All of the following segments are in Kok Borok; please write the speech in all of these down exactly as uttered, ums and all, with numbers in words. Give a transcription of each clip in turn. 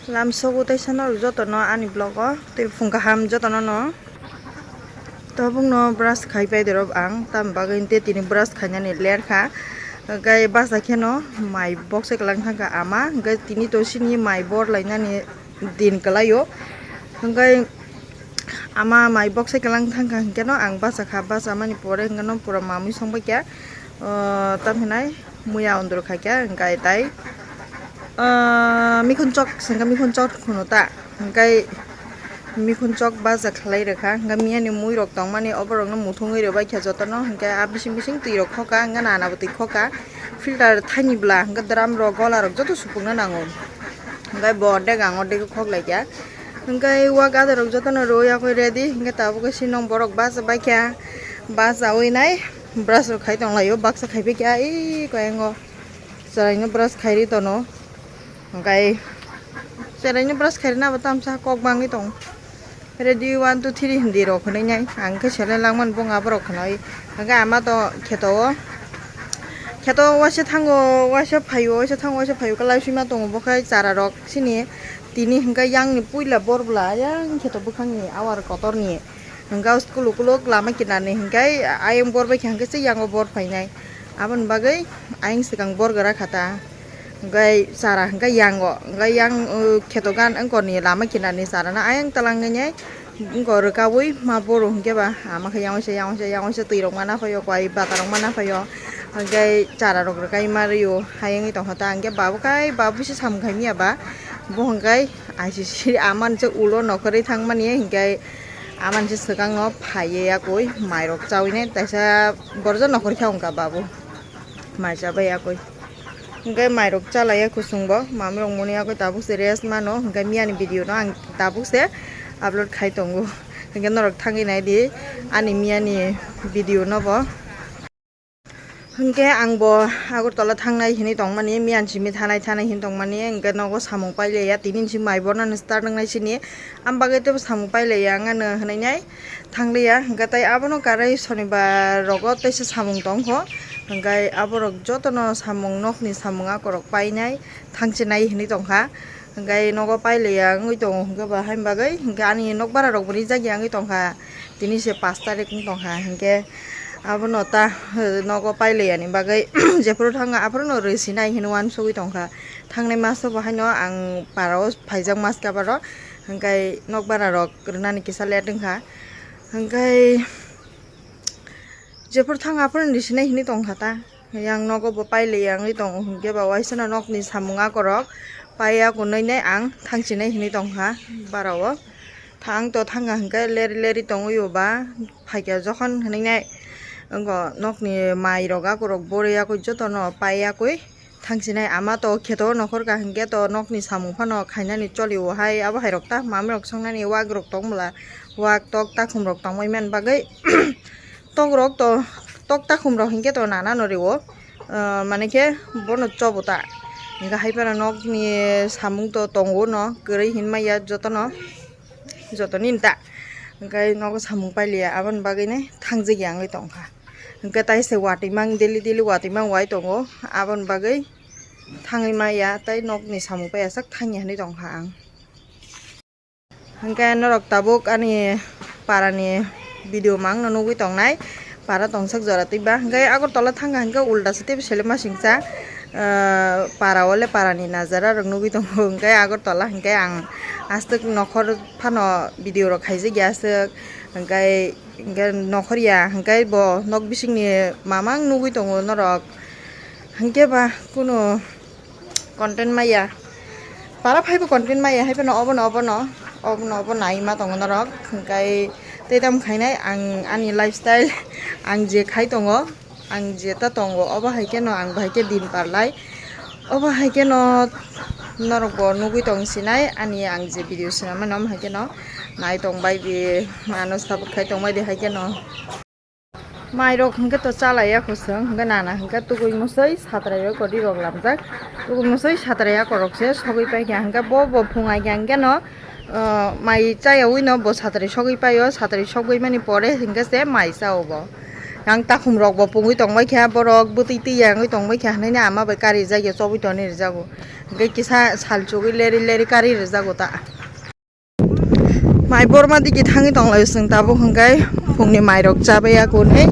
Lamsogo teisa norok jotono ani vlog o tei phung kaham jotono no. Tabukno brush khai pai derok ang, tam bagwi tei tini brush khainani ler kha. Hwnkhe basa kheno mai bokse kwlang thangkha ama, hwnkhe tini to sini mai bor lainani din kwlaio. Hwnkhe ama mai bokse kwlang thangkha hwnkhe no ang basa kha, basa mani pore hwnkhe no pura mamwi songbaikha. O, tam hinai muya ondor khaikha, hwnkhe tai, ah, mikhun chok, sengkha mikhun chok hwno ta, hwnkhe mikhun chok baja khlai rwkha, hwnkhe miyani mui rok tongmani oborokno muthungwi rwbaikha jotono, hwnkhe a bising bising twi rok khokha, hwnkhe nana bo twi khokha, filter thaini bwla, hwnkhe drum rok gola rok joto supungna nango, hwnkhe bo ordek ang ordek khoklaikha, hwnkhe wak ada rok jotono rwui yakui ready, hwnkhe tabuk khe sinong borok baja baikha, bajaui nai. Brush rok khai tonglaio, baksa khai phaikha ei koyango chwraino brush khairi tono, hwnkhe chwraino brush khairina bo tamsa kok bangwi tong. Ready one two three hindi rok hwnwi nai ang khe seleng langmani bung aborok khwnai, hwnkhe ama to kheto o, kheto o waisa thango, waisa phaio, waisa thango, waisa phaio kwlai swima tongo, bo khe chara rok sini tini hwnkhe yangni puila bor bwla ayang kheto bwkhakni awar kotorni. Hwnkhe o kuluk kuluk lama kinarni hwnkhe ayang bor bai kha hwnkhe se yango bor phainai. Aboni bagwi ayang swkang bor gra kha ta. Hwnkhe chara hwnkhe yango, hwnkhe yang, uh, kheto gan wngkorni lama kinarni charano ayang twlangwi nai wngkor rwkaui ma boro hwnkhe ba ama khe yang waisa, yang waisa, yang waisa twi rok mana phaio, koi bata rok mana phaio. Hwnkhe chara rok rwkai ma rwo hayungwi tongkha ta, hwnkhe babu khai babu se samung khai miya ba, bo hwnkhe I C C amani se ulo nokhorwi thangmani hwnkhe. Amani se swkangno phaiye yakui mairok chaui nai, taisa borok nokhor khe wngkha babu, mai chabai yakui. Hwnkhe mairok chalaiya kusungbo, mamirok muni yakui tabuk se rest mano, hwnkhe miyani video no ang tabuk se upload khai tongo. Hwnkhe norok thangwi naidi ani miyani video no bo. Hwnkhe ang bo Agartala thangnai hinwi tongmani, miyan simi thanai thanai hinwi tongmani, hwnkhe nogo samung pailaiya, tini si mai bornani start wngnai sini, am bagwi teibo samung pailaiya ang ano hwnwi nai thangliya, hwnkhe tei abono karwi sonibar rogo teisa samung tongkho, hwnkhe aborok jotono samung nokni samung akorok painai thangchinai hinwi tongkha. Hwnkhe nogo pailaiya wngwi tongo, hwnkhe bo haini bagwi hwnkhe ani nokbara rok bo rijak ya wngwi tongkha, tini se pash tarik wng tongkha, hwnkhe abono ta, eh, nogo pailaiya ni bagwi jephuru thango aphuru no rw sinai hinwi uansugwi tongkha. Thangnai maso bo haino ang para o phaijak maskabaro, hwnkhe nokbara rok rwnani kisa late wngkha, hwnkhe jephuru thango aphuru ni sinai hinwi tongkha ta. Yang nogo bo pailaiya wngwi tongo, hwnkhe ba waisa no nokni samung akorok paiya kunui nai ang thangchinai hinwi tongkha bara o. Tha-, ang to thangkha hwnkhe leri leri tongwi o ba phaikha jokhon hinwi nai wngkha nokni mai rok akorok borwi yakui jotono paiya kui. Thangchinai ama to kheto nokhorkha hwnkhe to nokni samung phano khainani choli o hai abo hai rok ta mamirok songnani wak rok tong bwla wak tok takhum rok tongbai mani bagwi tok rok to tok takhum rok hwnkhe to nana no rwo, ah, mane khe bono chobo ta hwnkhe hai phano nokni samung to tongo no kwrwi hinmaya jotono. Jotoni ta hwnkhe nogo samung pailiya aboni bagwi nai thangjak ya wngwi tongkha. Hwnkhe tai se watwi mang daily daily watwi mang wai tongo aboni bagwi thangwi maya tei nokni samung paiya sak thangya hinwi tongkha ang. Hwnkhe norok tabuk ani parani video mangno nugwi tongnai. Para tongsak jora twiba hwnkhe Agartala thangkha hwnkhe ulta se teibo selema singsa, ah, para o le para ni najara rok nugwi tongo hwnkhe Agartala hwnkhe ang aswk nokhor phano video rok khaijak ya aswk hwnkhe, hwnkhe nokhor ya hwnkhe bo nok bising ni mamang nugwi tongo norok hwnkhe ba kunu content maya. Para phaibo content maya hai phano obono obono obono obo nai ma tongo norok hwnkhe tei tamo khainai ang ani lifestyle ang je khai tongo ang je ta tongo obo hai kheno ang bahai khe din parlai obo hai kheno norok bo nugwi tong sinai ani ang je video swnam mano omo hai kheno nai tong bai di ano support khai tong bai di hai kheno. Mai rok hwnkhe to chalaiya khosong hwnkhe nana hwnkhe tugui musui satrai o kodi rok lamjak tugui musui satrai a korok se sogwi paikha hwnkhe bo bo phung ai kha hwnkhe no, ah, mai chayaui no bo satrai sogwi paio satrai sogwi mani pore hwnkhe se mai chao bo Yang takhum rok bo pungwi tongbai kha, borok bwtwi twi yangwi tongbai kha hinwi ama bai kari rijak ya, chobwi tongni rijago. Hwnkhe kisa sal chugwi leri leri kari rijago ta. Mai borma digi thangwi tonglaio chwng tabuk, hwnkhe phungni mairok chabai ya kunui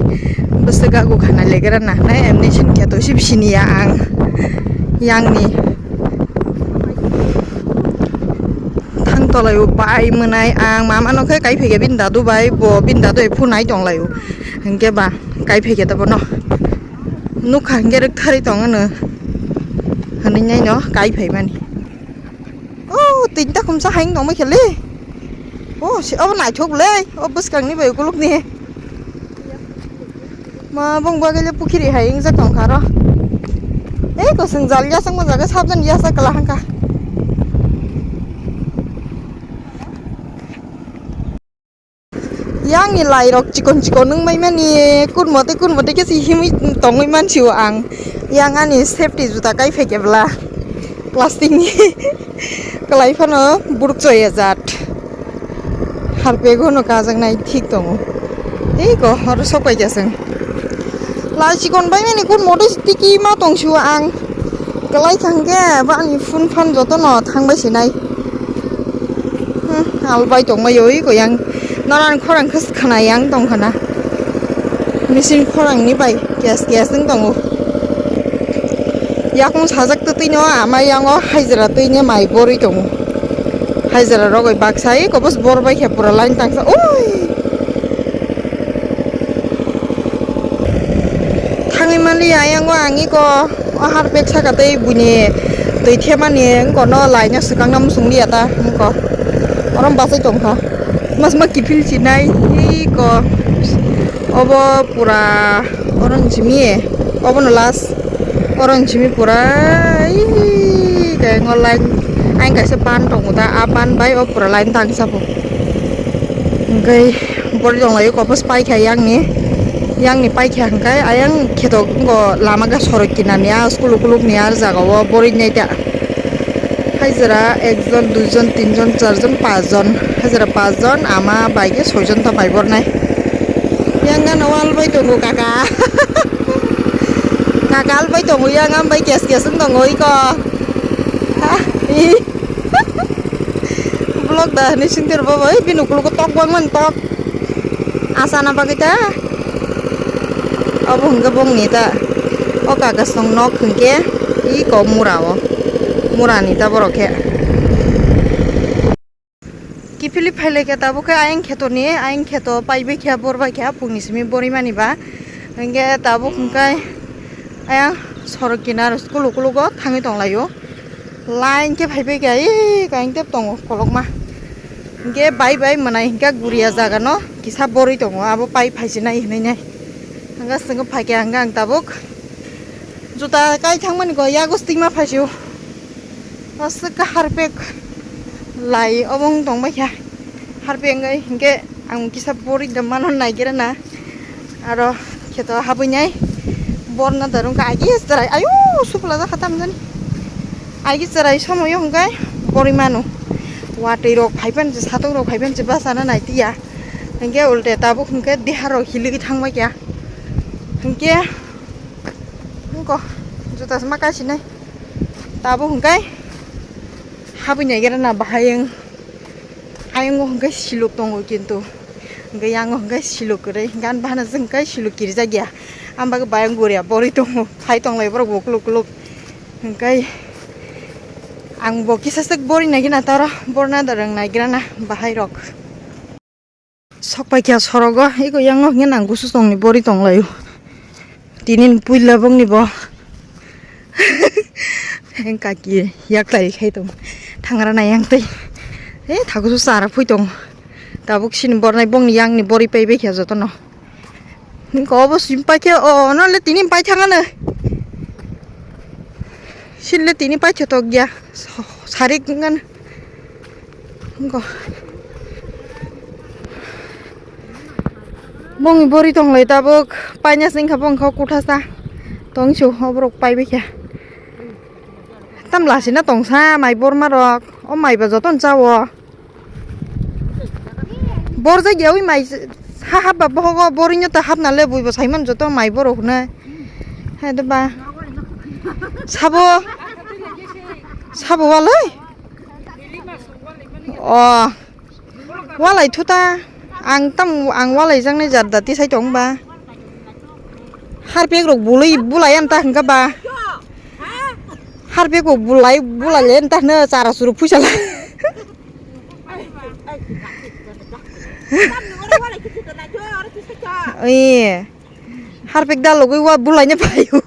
bwswk agu khana legra na hinui emni sin khe toisip siniya ang yangni. Thang tolaio bai mwnai ang mama no khe kai phege bini dadu bai, bo bini dadu bai phunai tonglaio, hwnkhe ba kai phege ta bono nukha hwnkhe rwktharwi tongano hinui naino kai phaimani. O tinta khumsa haing tongma khele. O si obo naithok le. O bwskang ni bai ukuluk ni. Ma bong bagele pukhiri hai ingjak tong kharo. Ei kosong jal yasang ma jaga sabjan yasa kala hangka. Yang ni lai rok chikon chikon wng mai mani, kun mote kun mote khe se himwi tongwi mansio ang. Yang ani safety juta kai phaikhe bwla plastic ni kwlai phano buruk choi ajat. Harpek hono kajaknai thik tongo. Tei ko oro sok paikha chwng. Lai chikon bai mani kun mote tiki ma tongsio ang. Kwlai thangkhe bani phun phan jotono thangbai sinai. Hmm, albai tongmai oi ko yang. Norani khorang khe khna yang tong khna. Machine khorang ni bai kes kes wng tongo. Yakung sajak twtwi no ama yango haijra twi ne mai borwi tongo. Haijra rogoi baksa oi kobos bor bai khe pura line tangsa oi. Thangwi manliya ayang o ang iko o harpek saka tei buini twi themani wngkor no laina swkang no muchung liya ta wngkor oro bachai tongkha masma kiphil sinai iko obo pura oro ni simi obono last oro ni simi pura iko line ayang kaisa ban tongo ta a ban bai o pura line tangsa bo. Hwnkhe borok tonglaio, kopos paikha yakni, yakni paikha hwnkhe ayang kheto wngkha lama khe sorok kinarni a school ukulukni a jaga o borwi naita. Haijra ekjon, duijon, tinjon, charjon, pachjon, haijra pachjon, ama bai khe soijon ta bai bornai. Yang gana wal bai tongo kaka. Kaka al bai tongo yang am bai kes kes wng tongo iko. Ha, i. Vlog da hinui singtir bo bai bini ukologo tok bangmani tok. Asana bagwi ta. Obo hwnkhe bongni ta. O kagasong nok hwnkhe i kok mura o. Murani ta borok khe. Kiphilwi phailaikha tabuk khe ayang kheto ni, ayang kheto paibai kha, bor bai kha, phungni simi borimani ba. Hwnkhe tabuk hwnkhe ayang sorok kinar school ukologo thangwi tonglaio. Line khe phaibai kha, ee, kaingtep tongo kolokma. Hwnkhe bai bai mwnai hwnkhe guria jaga no kisa borwi tongo, abo pai phaisinai hinui nai. Hwnkhe chwngkhe phaikha hwnkhe ang tabuk juta kai thangmani kok yago swtwima phaisio. Aswk khe harpek lai obo wng tongbai kha. Harpek wngwi hwnkhe ang kisa borwi da mano naigira na. Aro kheto habwi nai borna da rwngkha agi chwrai. Ayu, supla jakha tamjani. Agi chwrai somoyo hwnkhe borwi mano. Watwi rok phaipan se, satok rok phaipan se bachana nai tiya. Hwnkhe ulte tabuk hwnkhe deha rok hiligwi thangbai kha. Hwnkhe wngkha juta se ma kaisinai. Tabuk hwnkhe habwi naigira na bahai wng. Ayongo hwnkhe siluk tongo kintu. Hwnkhe yango hwnkhe siluk kwrwi. Gan bahana chwng hwnkhe siluk kirjak ya. Ang bagwi bayang guria borwi tongo. Phai tonglai borok bo kuluk kuluk. Hwnkhe ang bo kisa swk borwi naigira taro. Borna da rwng naigira na bahai rok. Sok paikha sorogo, eko yango hwnkhe nang gusu tongni bori tonglaio. Tini puila bongni bo. Kaki yaklai khai tong. Thangra nai yang tei. E thagusu chara phui tong. Tabuk sini bornai bongni yangni bori paibai kha jotono. Ningkha obo sim paikha o, no le tini paithangano. Sini le tini paithotok ya. Sarik ngan. Go. Bongni bori tonglai tabuk paina singkha bongkha kuthasa tongsu oborok paibai kha. Tamla sina tongsa mai borma rok o mai ba joton chawo. Borjak yawi mai Ha hapba bohogo boringno ta hapna le buibo saiman joto mai borok hwnwi. Hai de ba. Sabo. Sabo walai. O. Walai thuta. Ang tam ang walai jaknai jat dati sai tong ba. Harpek rok bulai bulai an ta hwnkha ba. Harpek rok bulai bulai le an ta hwno chara churu phuisa la. Ee, harpek dalogwi wa bulaina phaio.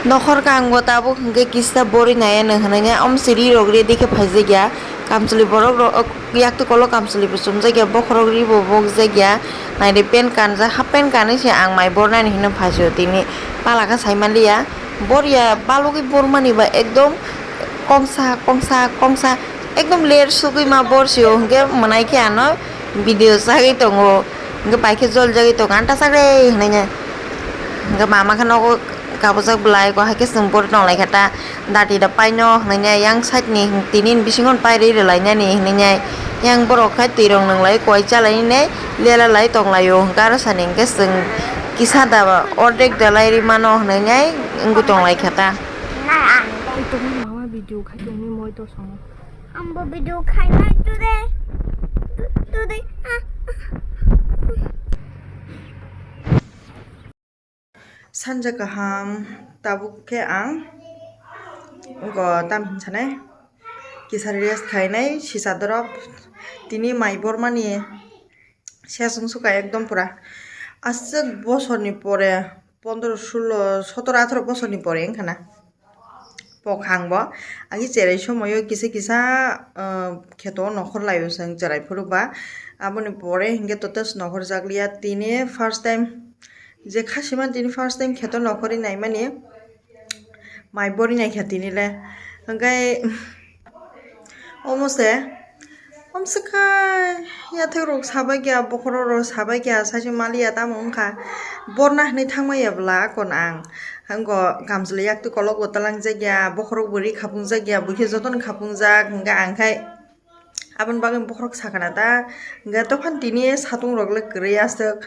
Nokhor kang bo tabuk hwnkhe kisa bori nai ano hwnwi ya, om siri rok ready khe phaijak ya. Kamchwlwi borok rok, yak twi kolok kamchwlwi bo chumjak ya, bokhorok ri bo bokjak ya. Naidi pant kanjak, half pant kanwi se ang mai bornani hwnwi phaisio tini pala khe sai manliya. Boriya balugwi bormani ba ekdom kongsa kongsa kongsa ekdom ler sugwi ma borsio hwnkhe mwnai khe ano video chagwi tongo hwnkhe bai khe joljagwi tongo ang ta chakre hwnwi hwnkhe mama khe nogo kabujak bwlai ko hai khe chwng bori tonglaikha ta dati da paino hwnwi yang side ni tini bisingo pairwi rwlainani hwnwi yang borok khai twi rok nwnglai koi chalainai lela lai tonglaio hwnkhe aro sani hwnkhe chwng kisa da ordek da lai rwmano hwnwi wngwi tonglaikha ta. Mama video khai tongni moi to songo. Ambo video khai nai today. Today. Sanja kaham tabuk khe ang go tam hinsanai kisa rest khainai sisa dorop tini mai bormani. Sesung suka ekdom pura aswk bosorni pore pondro sulo sotoro atharo bosorni pore wngkha na. Pokhang bo agi cherai somoio kisa kisa kheto nokhor laio chwng cherai phuru ba aboni pore hinkhe totes nokhor jakliya tini first time je khasima tini first time kheto nokhorwi naimani. Mai bori naikha tini le hwnkhe omo se omswkha yathek rok sabai kha bokhorok rok sabai kha sachi maliya tamo wngkha borna hinwi thangmaya bwla akon ang hwngo kamchwlwi yaktwi kolok bo twlang jakya bokhorok bo ri khapung jakya buikhe jotono khapung jak hwnkhe ang khai aboni bagwi bokhorok sakha na ta hwnkhe dophani tini satung rok le kwrwi aswk.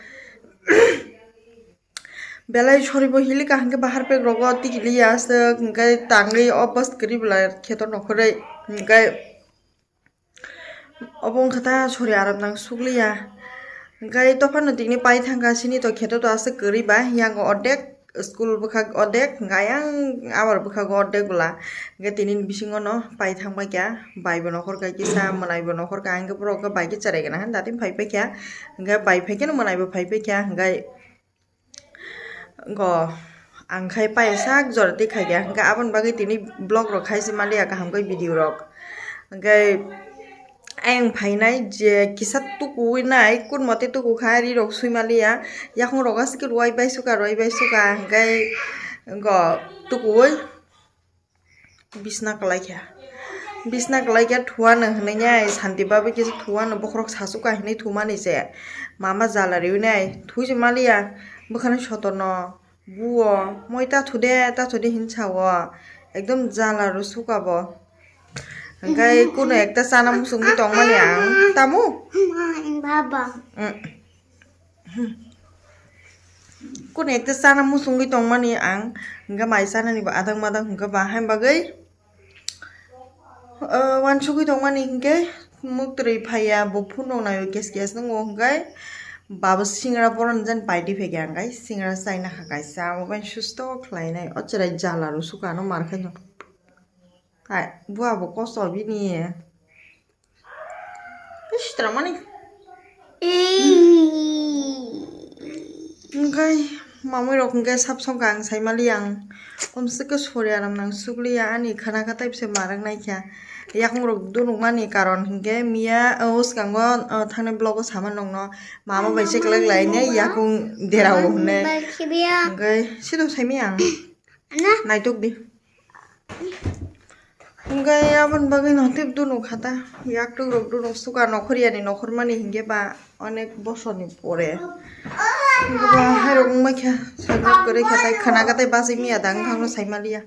Belai soribo hilikha hwnkhe bahar pek rogo tikiliya aswk hwnkhe tangwi o bus kwrwi bwla kheto nokhorwi hwnkhe obo wngkha ta sori aram nang sukliya hwnkhe dophano tini pai thangkha sini to kheto to aswk kwrwi ba yango ordek school bwkhak ordek hwnkhe ayang aboni bwkhago ordek bwla hwnkhe tini bisingo no pai thangbai kha bai bo nokhor kha kisa mwtai bo nokhor kha hwnkhe borok khe bai khe cherai gana hwn dati phai paikha hwnkhe bai phaikheno mwtai bo phai paikha hwnkhe. Go ang khai pai sak jora twi khaikha hwnkhe aboni bagwi tini vlog rok khai se maliya kaham khe video rok hwnkhe ayang phainai je kisa tukuwi nai kun mote tuku kha ri rok swi maliya yakung rok aswk khe rwai bai suka rwai bai suka hwnkhe go tukuwi. Bisna kwlaikha bisna kwlaikha thuano hwnwi nai santi babu kisa thuano bokhorok sasu kahinwi thumani se mama jala riwi nai thusi maliya bwkhani sotorno buo moi ta thude ta thude hinwi sao ekdom jala rw suka bo hwnkhe kuno ekta chana muchungwi tongmani ang tamu. Baba. Kunu ekta chana muchungwi tongmani ang hwnkhe mai chanani bo adang madang hwnkhe ba haini bagwi uansugwi tongmani hwnkhe muktwi phaiya bo phunuk naio kes kes nwngo hwnkhe babo singra boroni jani paidi phaikha hwnkhe singra chaina kha kaisa abo bai susto khlainai o chwrai jala rw suka ano mar khe no. Hai bua bo kosto bini. Sitramani. Hwnkhe mamui rok hwnkhe sap songkha ang saimali ang omswk khe sori aram nang sukliya ani khana kha tei bwsai marang naikha yakung rok dunukmani karon hwnkhe miya o swkango thangnai vlog o sama nongno mama bai se kwlak lainai yakung derao hwnwi hwnkhe sidok saimai ang. Naitok di. Hwnkhe aboni bagwi no tei dunu kha ta. Yaktuk rok dunu suka nokhor yani nokhor mani hinkhe ba onek bosor ni pore. Hinkhe ba hairok wngma khe sajak kwrwi khe tai khwna khe tai bachai manya da wngkha no sai maliya.